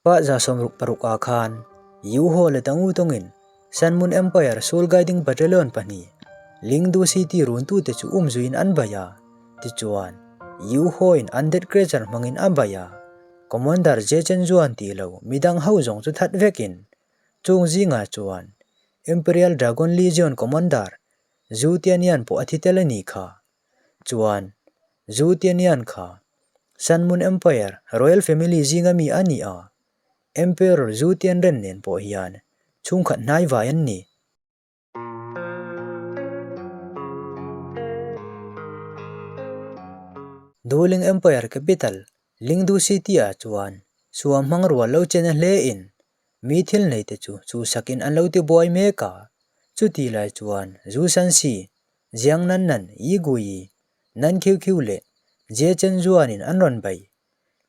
Pa 16 ah khan Yu Ho le Tangu tawngin Sun Moon Empire Soul Guiding Battalion pahnih Lingdu City runtute chu umzuiin an bai a. Tichuan, Yu Ho-in Undead Creature hmangin a bai a. Commander Jie Chen Zuan tih lo midang ho zawng chu that vekin chung zingah chuan Imperial Dragon Legion Commander Zhu Tianyan pawh a thi tel a nih kha. Chuan, Zhu Tianyan kha Sun Moon Empire Royal Family zinga mi a ni a, Emperor Zhu Tianren nen pawh hian chhungkhat hnai vai an ni. Duling Empire capital Lingdu City ah chuan suam hmang rual lo chen a hle in mi thil nei te chu chuhsak in an lo ti buai mek a, chuti lai chuan Zhu Shanxi, Jiang Nannan, Yi Guyi, Nan Khiu Khiu leh Jie Chen Zuanin an rawn bai.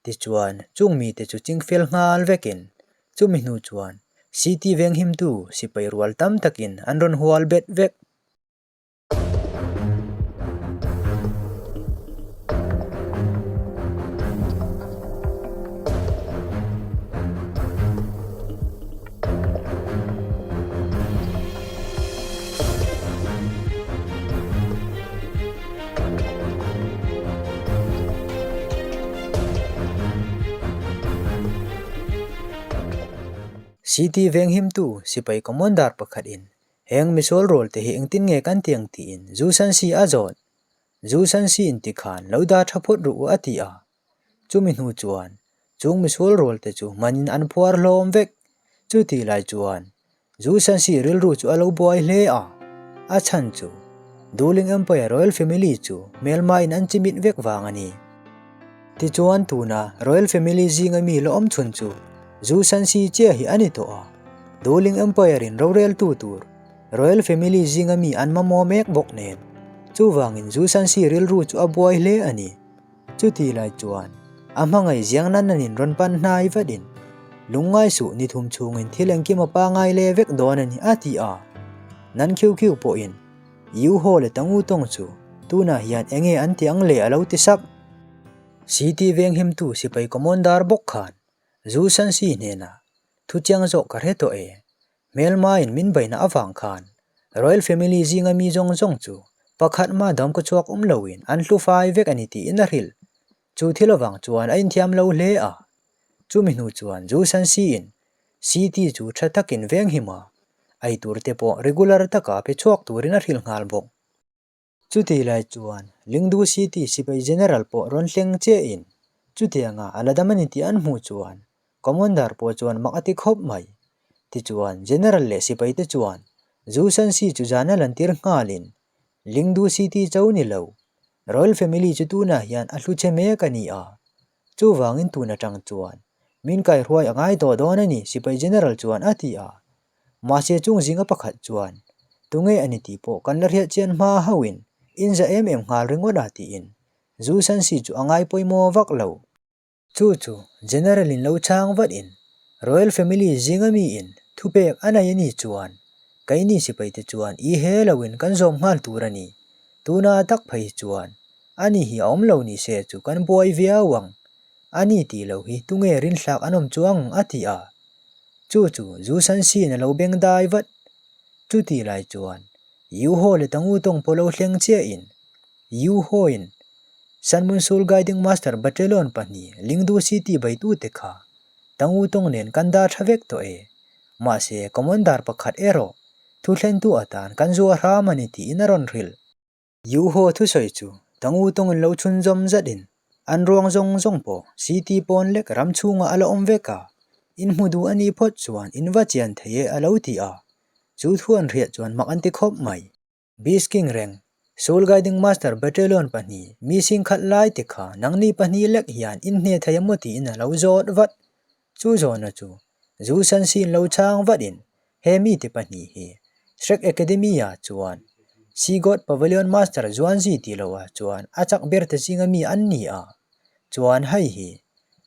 Tichuan, chung mite chu chingfel nghal vekin, chumi hnu chuan City venghimtu sipai rual tam takin an rawn hual bet vek. City venghimtu sipai commander pakhatin heng misual rual te hi engtin nge kan ti ang tiin Zu Sansi a zawt. Zu Sansi in tikhan lo dah tha phawt ruh u a ti a. Chumi hnu chuan chung misual rual te chu manin an phuar hlawm vek. Chutih lai chuan Zu Sansi rilru chu a lo buai hle a, a chhan chu Duling Empire Royal Family chu hmelmain an chimit vek vang a ni. Tichuan tuna Royal Family zinga mi la awm chhun chu Zu Sansi chiah hi a ni tawh a, Duling Empire in roreltu tur Royal Family zinga mi an mamawh mek bawk nen, chuvangin Zu Sansi rilru chu a buai hle a ni. Chuti lai chuan a hmangaih ziang nan an inrawn pan hnai vatin, Lungngai suh ni thum chhungin thil engkim a pangai leh vek dawn a ni a ti a. Nan khiu khiu pawhin Yu Ho leh Tangu Tawng chu tunah hian enge an ti ang le a lo ti sap. City venghimtu sipai commander bawk khan Zu Sansi hnenah thuchiang zawk ka hre tawh e, Hmelmain min baina avang khan Royal Family zinga mi zawng zawng chu pakhat mah dam ka chhuak awm loin an hlu fai vek a ni tiin a hrilh. Chu thil avang chuan a inthiam lo hle a. Chumi hnu chuan Zu Sansi-in City chu tha takin venghim a, ei tur te pawh regular taka pe chhuak turin a hrilh nghal bawk. Chutih lai chuan Lingdu City sipai General pawh rawn hleng chiahin chutianga a la dam a ni tih an hmuh chuan Commander pawh chuan mak a ti khawp mai. Tichuan General leh sipaite chuan Zu Sansi chu zan a lantir nghalin Lingdu City cho ni lo Royal Family chu tunah hian a hlu che mek a ni a, chuvangin tun atang chuan min kaihruai a ngai tawh dawn a ni sipai General chuan a ti a. Mahse chung zinga pakhat chuan, Tunge a ni tih pawh kan la hriat chian hma hauhin in za em em nghal ringawt a tiin Zu Sansi chu a ngai pawimawh vak lo. Chu chu General in lo chhang vat in Royal Family zinga mi in thupek a nei a ni chuan keini sipai te chuan i he lo in kan zawm nghal tur a ni. Tuna tak phei chuan ani hi a awm lo ni se chu kan buai viau ang. Ani tih lo hi tunge rinhlak an awm chuang a ti a. Chu chu Zu Sansin a lo beng dai vat. Chutih lai chuan Yu Ho leh Tangu Tawng pawh lo thleng chiahin Yu Ho-in Sun Moon Soul Guiding Master Battalion pahnih Lingdu City beitute kha Tangu Tawng nen kan dah tha vek tawh e. Mahse, Commander pakhat erawh thuthlentu atan kan zuah hram a ni tiin a rawn hrilh. Yu Ho thusawi chu Tangu tawngin lo chhunzawm zatin an ruang zawng zawng pawh city pawn lek ram chhungah a la awm vek a, in hmu duh a nih phawt chuan in va chian thei e a lo ti a, chu thu an hriat chuan mak an ti khawp mai. Beast King reng, Soul Guiding Master Battalion pahnih mi singkhat lai te kha nangni pahnih lek hian in hne thei emaw tiin a lo zawt vat. Chu zawhna chu Zu Sansin lo chhang vatin He mite pahnih hi Shrek Academy-ah chuan Sea God Pavilion Master Zuanzi tih lohah chuan a chak ber te zinga mi an ni a, chuan hei hi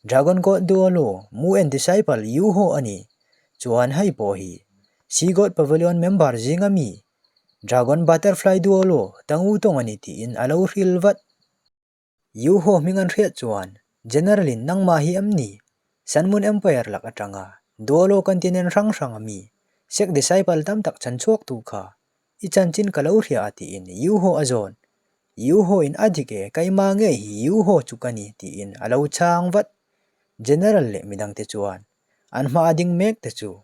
Dragon God Duolu Mu and Disciple Yu Ho a ni, chuan hei pawh hi Sea God Pavilion member zinga mi Dragon Butterfly Duolu Tang Wu Tong a ni tiin a lo hrilh vat. Yu Ho hming an hriat chuan General-in nangmah hi em ni? Sun Moon Empire lak atanga Duolo continent hrang hranga mi sect disciple tam tak chhan chhuak tu kha i chanchin ka lo hria a tiin Yu Ho a zawn. Yu Ho in a dik e keima ngei hi Yu Ho chu ka ni tiin a lo chhang vat. General leh midangte chuan an hma a ding mek te chu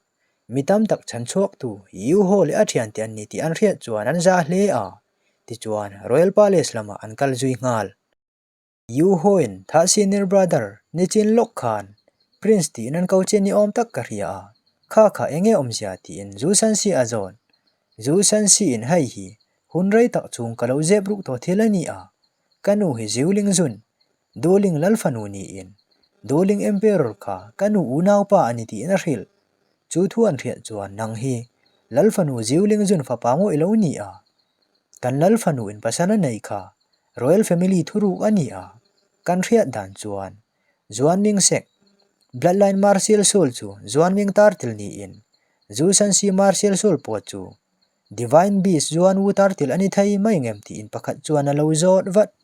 mi tam tak chhan chhuak tu Yu Ho leh a thiante an ni tih an hriat chuan an za hle a, tichuan Royal Palace lamah an kal zui nghal. Yu Hoin tha senior brother nichin lawk khan Prince tiin an ko che ni awm tak ka hria a, kha kha enge awmzia tiin Zu Sansi a zawn. Zu Sansi in hei hi hun rei tak chung ka lo zep ruk tawh thil a ni a, ka nu hi Ziuling Zun, Duling Lalfanu niin Duling Emperor kha ka nu unaupa a ni tiin a hrilh. Chu thu an hriat chuan nang hi Lalfanu Ziuling Zun fapa maw i lo ni a, kan Lalfanu in pasal a nei kha Royal family thuruk a ni a, kan hriat dan chuan Zuanming Sek, Bloodline Martial Soul chu Zuanming tartil niin Zu Sansi Martial Soul pawh chu Divine Beast Zuan Wu tartil a ni thei mai ngem tiin pakhat chuan a lo zawt vat.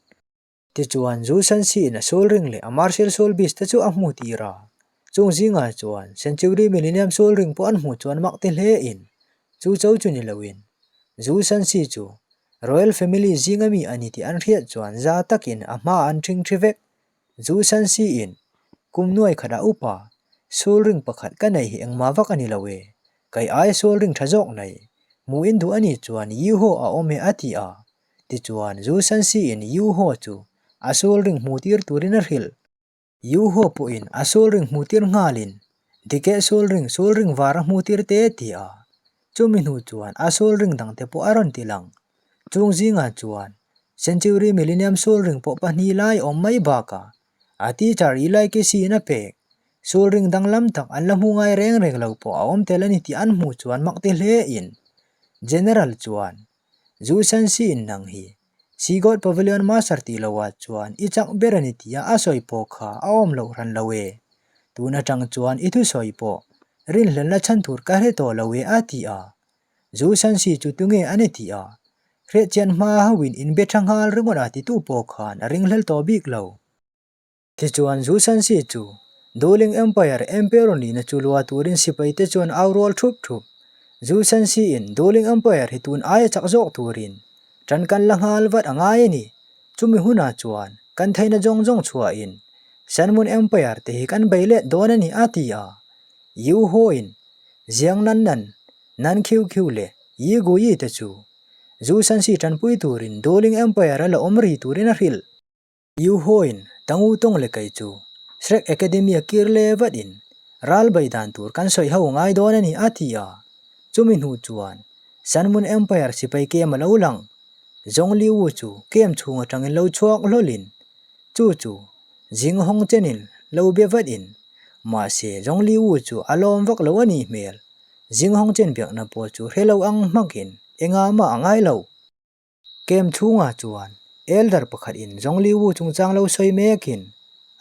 Tichuan Zu Sansi in a Soul Ring leh a Martial Soul Beast te chu a hmu tir a, chung zingah chuan Century Millennium Soul Ring pawh an hmuh chuan mak ti hle in chu cho chu ni loin Zu Sansi chu Royal family zinga mi a ni tih an hriat chuan za takin a hma an ṭhing ṭhi vek. Zu Sansi in kum nuai khatah upa Soul Ring pakhat ka nei hi engmah vak a ni lo e, kei aia Soul Ring ṭha zawk nei, hmuh in duh a nih chuan Yu Ho a awm e a ti a. Tichuan Zu Sansi in Yu Ho chu a Soul Ring hmuh tir turin a hrilh. Yu Ho pawhin a soul ring hmuh tir nghalin Dike soul ring soul ring var a hmuh tir te ti a, chumi hnu chuan a soul ring dangte pawh a rawn ti lang. Chung zingah chuan Century Millennium soul ring pawh pahnih lai awm mai bakah a teacher Eli Casey-in a pek soul ring danglam tak an la hmu ngai reng reng lo pawh a awm tel a ni tih an hmuh chuan mak ti hlein General chuan Zu Shanxi-in nang hi Sea God Pavilion Master tih loah chuan i chak ber a ni tia a sawi pawh kha a awm loh hran lo e. Tun atang chuan i thusawi pawh rinhlelhna chhan tur ka hre tawh lo e a ti a. Zu Shanxi chu tunge a ni tih a hriatchian hma hauhin inbe tha nghal ringawt a titu pawh khan a ringhlel tawh bik lo. Tichuan Zu Shanxi chu Duling Empire Emperor nihna chu lua turin sipaite chuan au rual thup thup. Zu Shanxi in Duling Empire hi tun aia chak zawk turin tan kan la nghal vat a ngai a ni. Chumi hunah chuan kan theihna zawng zawng chhuahin Sun Moon Empire te hi kan bei let dawn a ni a ti a. Yu Ho in Jiang Nan Nan, Nan Khiu Khiu leh Yi Gu Yi te chu Zu Shanxi tanpui turin Duling Empire a la awm ri turin a hrilh. Yu Hoin Tangu Tawng leh kei chu Shrek Academy a kir leh vat in ral bei dan tur kan sawi ho ngai dawn a ni a ti a. Chumi hnu chuan Sun Moon Empire sipai kem a lo lang. Zhong Li Wu chu kem chhung atangin lo chhuak hlawl in chu chu Jing Hong Chen in lo be vat in mahse Zhong Li Wu chu a lawm vak lo a nih hmel. Jing Hong Chen biakna pawh chu hre lo ang hmak in engah mah a ngai lo. Kem chhungah chuan Elder pakhat in Zhongli Wu chungchang lo sawi mekin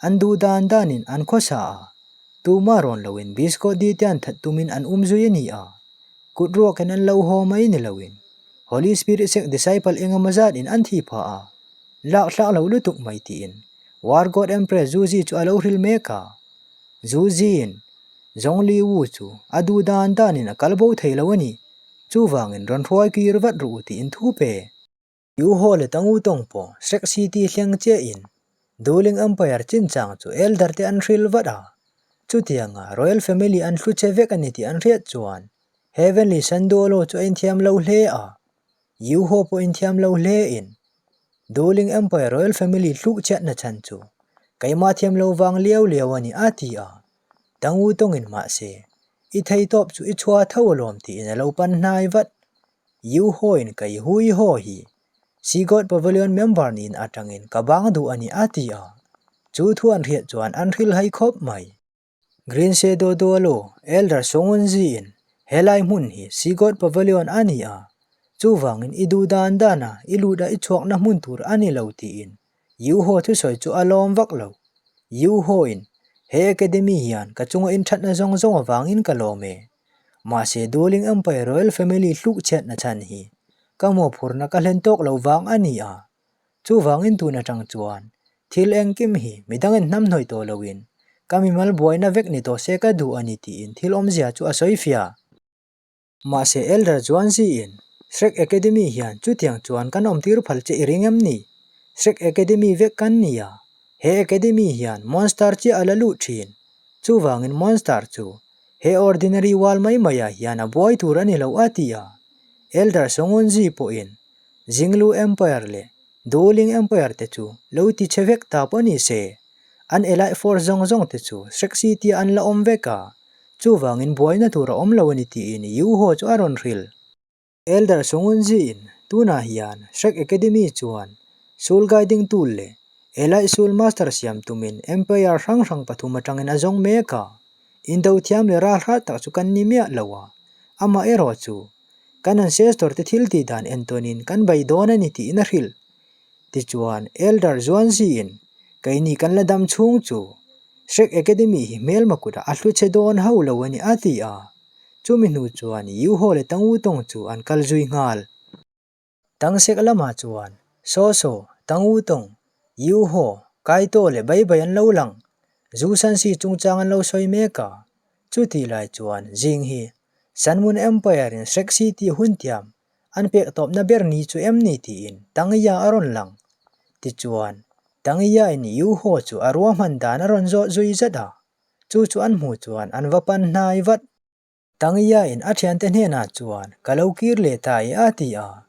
an duh dan danin an khawsa a, tumah rawn loin Bisco di te an that tumin an um zui a ni a, kut ruakin an lo haw mai ni loin Holy Spirit sect disciple engemaw zat in an thi phah a, lak thlak lo lutuk mai tiin War God Empress Zhu Zi chu a lo hril mek a, Zhu Ziin Zhongli Wu chu a duh dan danin a kal bo thei lo a ni. Chuvangin rawn hruai kir vat ru tiin thu pe. U Ho leh Tangu Tawng pawh Shrek City thleng chiahin Dueling Empire chinchang chu Elder te an hril vat a. Chutianga Royal Family an hlu che vek a ni tih an hriat chuan Heavenly Sanduolo chu a inthiam lo hle a. U Ho pawh inthiam lo hle in Dueling Empire Royal Family hluk chhiatna chhan chu keimah thiam lo vang liau liau a ni a ti a. Tangu tawngin mahse, i thei tawp chu i chhuah tho alawm tiin a lo pan hnai vat. Yu Hoin ka i hui haw hi Sea God Pavilion member niin atangin ka bang duh a ni a ti a. Chu thu an hriat chuan an hrilhai khawp mai. Green Shadow Dualo Elder Songunzi-in helai hmun hi Sea God Pavilion a ni a, chuvangin i duh dan dana i lut a i chhuakna hmun tur a ni lo tiin Yu Ho thusawi chu a lawm vak lo. Yu Ho in, He academy hian ka chunga inthatna zawng zawng avangin ka lawm e. Mahse Dueling Empire Royal Family hluk chhiatna chhan hi ka mawhphurhna ka hlen tawk lo vang a ni a. Chuvangin tun atang chuan thil engkim hi midangin hnamhnawih tawh loin. Ka mimal buaina vek ni tawh se ka duh a ni tiin thil awmzia chu a sawi fiah. Mahse Elder Zhuangzi-in Shrek Academy hian chutiang chuan kan awmtir phal che i ring em ni? Shrek Academy vek kan ni a, he academy hian monster chiah a la luh thin. Chuvangin monster chu he ordinary wall mai maiah hian a buai tur a ni lo a ti a. Elder Songunzi pawhin Jinglu Empire leh Duoling Empire te chu lo ti chhe vek ta pawh ni se, an elite force zawng zawng te chu Shrek City ah an la awm vek a, chuvangin buaina tur a awm lo a ni tiin Yu Ho chu a rawn hrilh. Elder Songunzi in tunah hian Shrek Academy chuan Soul Guiding Tool leh Elite Soul Master siam tumin Empire hrang hrang pathum atangin a zawng mek a, indo thiam leh ral hrat tak chu kan ni miah lo a, amah erawh chu kan ancestor te thil tih dan entawnin kan bei dawn a ni tiin a hrilh. Tichuan Elder Zhuangzi in keini kan la dam chhung chu Shrek Academy hi hmelma kutah a hlu che dawn hauh lo a ni a ti a. Chumi hnu chuan Yu Ho leh Tang Wu Tong chu an kal zui nghal. Tang Sek lamah chuan Saw Saw, Tang Wu Tong, Yu Ho, Kai To leh Bai Bai an lo lang. Zu San Si chungchang an lo sawi mek a. Chutih lai chuan Jing hi Sun Moon Empire in Shrek City hun tiam an pek tawpna ber ni chu em ni tiin Tang Ya a rawn lang. Tichuan, Tang Ya in Yu Ho chu a ruahman dan a rawn zawh zui zat a. Chu chu an hmuh chuan an va pan hnai vat. Tangiain a thiante hnenah chuan ka lo kir leh ta e a ti a.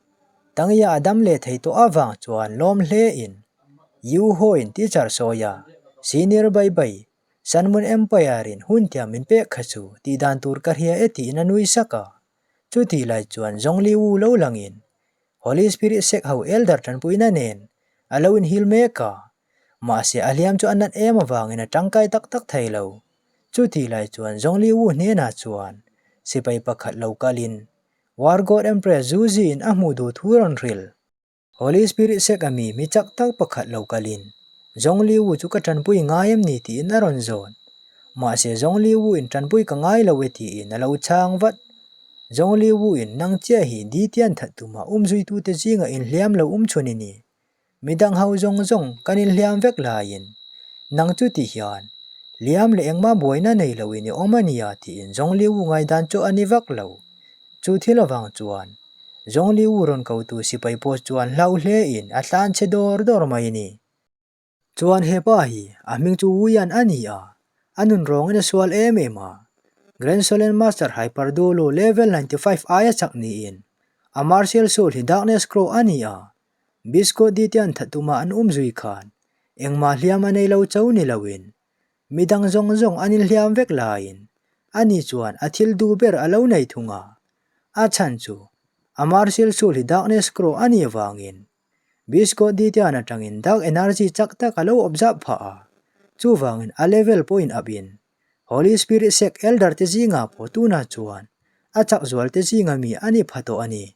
Tangia a dam leh thei tawh avang chuan lawm hle in Yu Ho-in teacher sawi a, Senior bai bai, Sun Moon Empire in hun tiam min pek kha chu tih dan tur ka hria e tiin a nui sak a. Chutih lai chuan Zhongli Wu lo langin Holy Spirit sek ho elder tanpuina nen a lo inhil mek a. Mahse a hliam chu a nat em avangin a tangkai tak tak thei lo. Chutih lai chuan Zhongli Wu hnenah chuan sipai pakhat lo kalin War God Empress Zhu Ziin a hmuh duh thu rawn hrilh. Holy Spirit sek ami mi chak tak pakhat lo kalin Zhongli Wu chu ka tanpui ngai em ni tiin a rawn zawn. Mahse Zhongli Wu in tanpui ka ngai lo e tiin a lo chhang vat. Zhongli Wu in nang chiah hi Ditian that tuma umzuitute zingah inhliam lo umchhun i ni. Midang ho zawng zawng kan inhliam vek laiin nang chu ti hian hliam leh engmah buaina nei loin i awm a nia tiin Zhongli Wu ngaihdan chu a ni vak lo. Chu thil avang chuan Zhongli Wu rawn kotu sipai pawh chuan hlau hlein a tlan chhe dawr dawr mai a ni. Chuan hepa hi a hming chu Wu Yan a ni a, a nun rawngin a sual em em a. Grand Solen Master Hyper Duolo level 95 aia chak niin a Martial Soul hi Darkness Crow a ni a, Biscuit di te an that tuma an um zui khan engmah hliam a nei lo cho ni loin midang zawng zawng an inhliam vek laiin ani chuan a thil duh ber a lo nei thung a, a chhan chu a Martial Soul hi Darkness Crow a nih avangin Biscuit di te an atangin Dark Energy chak tak a lo awp zap phah a, chuvangin a level pawhin up in Holy Spirit sek Elder te zingah pawh tunah chuan a chak zual te zinga mi a ni pha tawh a ni.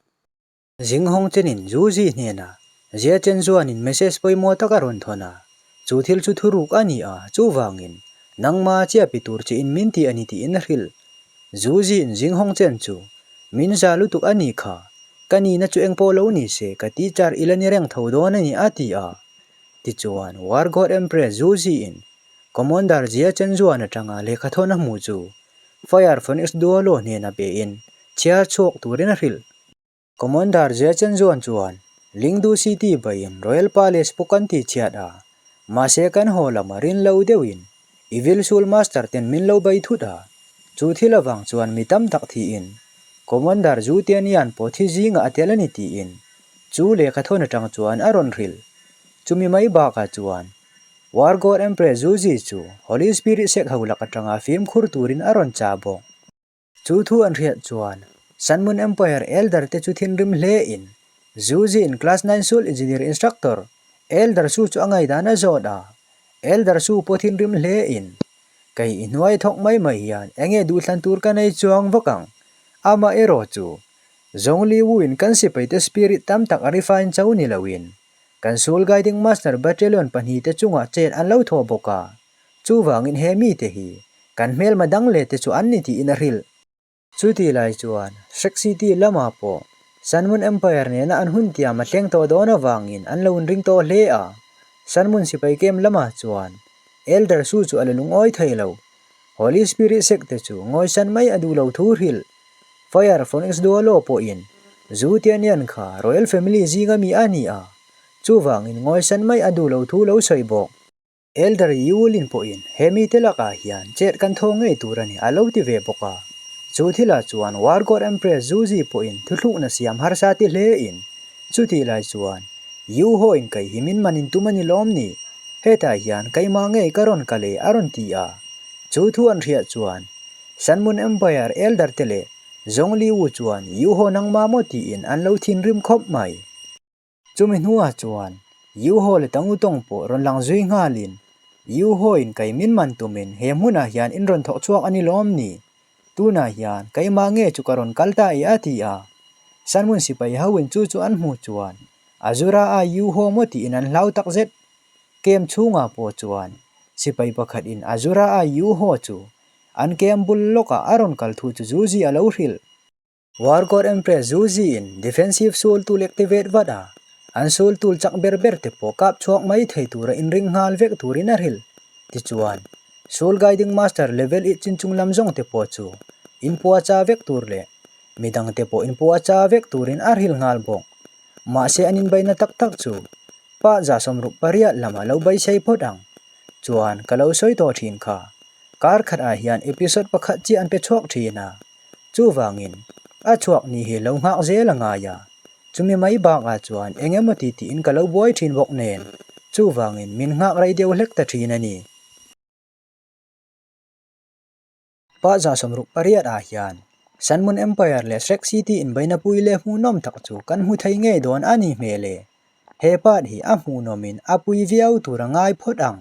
Zing hawng chenin Zuzi hnenah Zia Chen chuanin message pawimawh tak a rawn thawn a, chu thil chu thuruk a ni a, chuvangin nangma chiah pi tur che in min ti a ni tiin a hrilh. Zuzi'n Zing hawng chen chu min za lutuk a ni kha, ka nihna chu engpawh lo ni se ka tih char ila ni reng tho dawn a ni a ti a. Tichuan War God Empress Zuzi'n Commander Zia Chen Zuan atanga lehkha thawn a hmuh chu Fire Phoenix Duolo hnena pein chhiar chhuak turin a hrilh. Commander Zia Chen Zuan chuan Lingdu City baiin Royal Palace pawh kan tih chhiat a, mahse kan haw lama rin lo deuhin Evil Soul Master ten min lo bei thut a, chu thil avang chuan mi tam tak thiin Commander Zhu Tian Yan pawh thi zingah a tel a ni tiin chu lehkha thawn atang chuan a rawn hrilh. Chumi mai bakah chuan War God Empress Zhu Zi chu Holy Spirit sek ho lak atanga fimkhur turin a rawn chah bawk. Chu thu an hriat chuan Sun Moon Empire Elder te chu thinrim hle in Zuzi in Class 9 Soul Engineer Instructor Elder Su chu a ngaihdan a zawt a, Elder Su pawh thinrim hle in Kei i hnuai thawk mai mai hian enge duhthlan tur ka nei chuang vak ang, amah erawh chu Zhongli Wu in kan sipai te spirit tam tak a refine cho ni lo in kan Soul Guiding Master Battalion pahnihte chungah chet an lo thawh bawk a. Chuvangin he mite hi kan hmelma dang leh te chu an ni tiin a hrilh. Chuti lai chuan Shrek City lamah pawh Sun Moon Empire nena an hun tiam a thleng tawh dawn avangin an lo inring tawh hle a. Sun Moon sipai camp lamah chuan Elder Su chu a la lungawi thei lo. Holy Spirit sect te chu ngawisan mai a duh lo thu hrilh. Fire Phoenix Duolo pawhin Zhu Tianyan kha Royal Family zinga mi a ni a, chuvangin ngawisan mai a duh lo thu lo sawi bawk. Elder Yulin pawhin he mite lakah hian chet kan thaw ngei tur a ni a lo ti ve bawk a. Chu thilah chuan War God Empress Zhu Zi pawhin thuthlukna siam harsa ti hlein chutih lai chuan Yu Ho in kai hi min man in tum a ni lawm ni? Hetah hian keimah ngei ka rawn kal e a rawn ti a. Chu thu an hriat chuan Sun Moon Empire Elder te leh Zhong Li Wu chuan Yu Ho nangmah maw tiin an lo thinrim khawp mai. Chumi hnuah chuan Yu Ho leh Tang Utawng pawh rawn lang zui nghalin Yu Ho in kai min man tumin he hmunah hian in rawn thawk chhuak a ni lawm ni? Tunah hian keimah nge chu ka rawn kal ta e a ti a. Sun Moon sipai ho in chu chu an hmuh chuan Azura a Yu Ho maw tiin an hlau tak zet. Kem chhungah pawh chuan sipai pakhat in Azura a Yu Ho chu an kem bul lawkah a rawn kal thu chu Zuzi a lo hrilh. War God Empress Zuzi in defensive sul tul activate vat a, an sul tul chak ber ber te pawh kap chhuak mai thei tura inring nghal vek turin a hrilh. Tichuan, Soul Guiding Master level i chin chung lam zawng te pawh chu inpua cha vek tur leh midang te pawh inpua cha vek turin a hrilh nghal bawk. Mahse an inbaina tak tak chu pa 68 lamah lo beisei phawt ang. Chuan ka lo sawi tawh thin kha, kar khat ah hian episode pakhat chiah an pe chhuak thin a, chuvangin a chhuak ni hi lo nghak zel a ngai a, chumi mai bakah chuan eng emaw ti tiin ka lo buai thin bawk nen, chuvangin min nghak rei deuh hlek ta thin a ni. Pa 68 ah hian Sun Moon Empire leh Shrek City inbeina pui leh hmuhnawm tak chu kan hmu thei ngei dawn a ni hmel e. He part hi a hmuhnawmin a pui viau tur a ngai phawt ang.